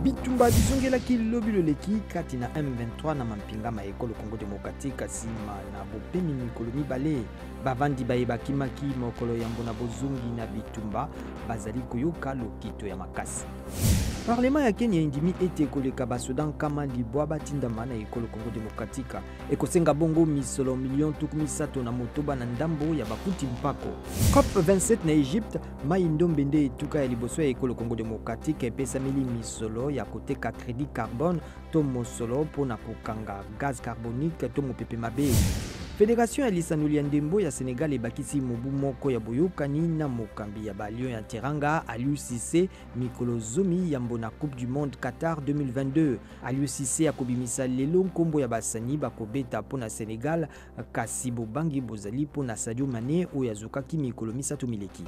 Bitumba bizongelaki lobi loleki kati na M23 na mampinga ma ekolo Congo Democratique nsima na bopemi mikolo mibale. Bavandi baye bakimaki mokolo yambo na bozongi na bitumba bazali koyoka lokito ya makasi. Parlement ya Kenya endimi ete koleka basoda 900 batindama na ekolo Congo Democratique. Ekosenga bongo misolo milio 36 na ndambo ya bafuti mpako. COP 27 na Egypte, Mai Ndombe nde etuka ya liboso ya ekolo Congo Democratique epesameli misolo ya koteka credit carbone to mosolo mpo na kokanga gaz carbonique to mopepe mabe. Federation ya lisanoli ya ndembo ya Senegal ebakisi mobu moko ya boyokani na mokambi ya ba Lions ya Teranga Aliou Cissé mikolo 10 yambo na Coupe du Monde Qatar 2022. Aliou Cissé akobimisa lelo nkombo ya basani bakobeta mpo na Senegal, kasi bobangi bozali mpo na Sadio Mane oyo azokaki mikolo 3 mileki.